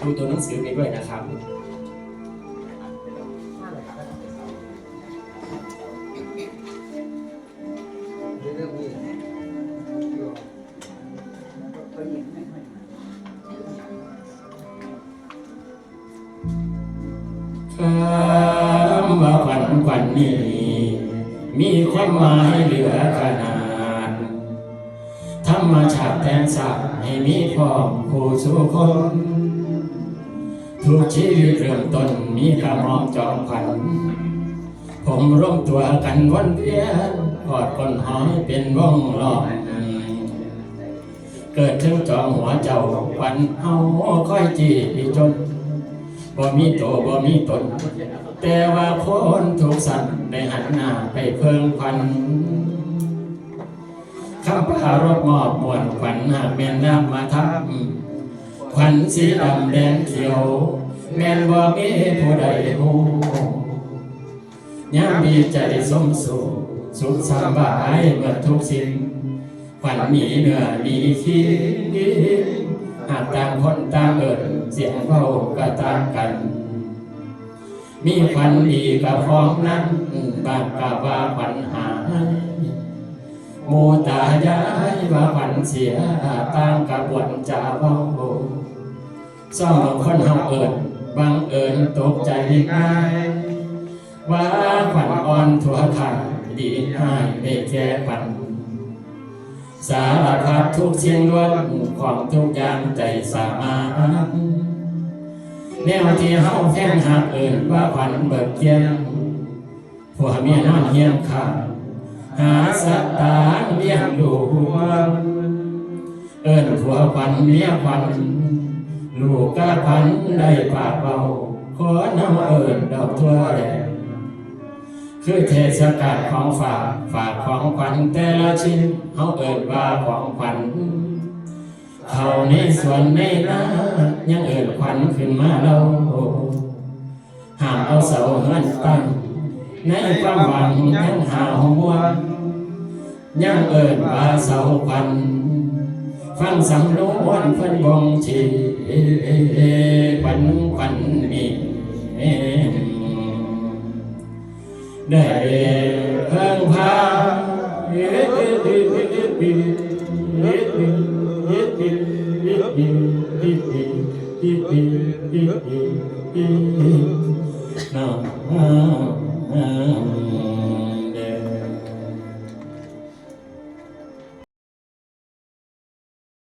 ดูตัวหนังสือไปด้วยนะครับ ຄຳວ່າຂວັນ ຂວັນນີ້ ມີຄວາມໝາຍເຫຼືອຂະໜາດ. ທຳມະຊາດແຕ່ງສ້າງໃຫ້ມີພ້ອມຄູ່ສູ່ຄົນ. ທຸກຊີວິດເລີ່ມຕົ້ນມີກະໝອງຈອມຂວັນ. ຜົມລວມຕົວກັນວົນວຽນ ກອດກົ້ນຫອຍເປັນວົງລ້ອມ. ເກີດເທິງຈອມຫົວເຈົ້າ ຂວັນເຮົາຄອຍຈີ້ຈົນ. ບໍ່ມີໂຕບໍ່ມີຕົນ ແຕ່ວ່າຄົນທຸກຊັ້ນ ໄດ້ຫັນໜ້າໄປເພິ່ງຂວັນ. ຄຳປາລົບມອບມ່ວນຂວັນ ຫາກແມ່ນນາມມະທຳ ຂວັນສີດຳແດງຂຽວ ແມ່ນບໍ່ມີຜູ້ໃດຮູ້. ຍາມດີໃຈສົມສູ່ ສຸກສະບາຍເໝິດທຸກສິ່ງ. ຂວັນມີເນື້ອມີຄີງ ຫາກຕ່າງຄົນຕ່າງເອີ້ນ ສຽງເວົ້າກະຕ່າງກັນ. ມີຂວັນດີກະຂອງນັ້ນ ບາງກະວ່າຂວັນຫາຍ. ໝູ່ຕາຍາຍວ່າຂວັນເສຍ ຕ່າງກະບວນຈາເວົ້າ. ສ່ວນບາງຄົນເຮົາເອີ້ນ ບັງເອີນຕົກໃຈງ່າຍ ວ່າຂວັນອ່ອນທົ່ວຂ້າງ ດີຮ້າຍໄດ້ແກ່ຂວັນ. ສາລະພັດທຸກສິ່ງລ້ວນ ຂອງທຸກຢ່າງໃຈສາມານ. ແນວທີ່ເຮົາແພງຮັກເອີ້ນວ່າຂວັນເບີກກ້ຽງ. ຜົວເມຍນອນຮຽງຂ້າງ ຫາສະຕາງລ້ຽງດູ. ເອີ້ນຜົວຂວັນເມຍຂວັນ ລູກກະຂວັນໄດ້ປາກເວົ້າ. ຄົນເຮົາເອີ້ນດອກທົ່ວແດງ ຄືເທດສະການຂອງຝາກ ຝາກຂອງຂວັນແຕ່ລະຊິ້ນ ເຮົາເອີ້ນວ່າຂອງຂວັນ. ເຂົ້າໃນສວນໃນນາ ຍັງເອີ້ນຂວັນຂຶ້ນມາເລົ່າ. ຫ້າມເອົາເສົາເຮືອນຕັ້ງ ໃນຄວາມຫວັງຍັງຫາຫົວ ຍັງເອີ້ນວ່າເສົາຂວັນ. ຟັງສຳນວນເພິ່ນບົ່ງຊີ້ ຂວັນ ຂວັນນີ້ ໄດ້ເພິ່ງພາ ເນາະ.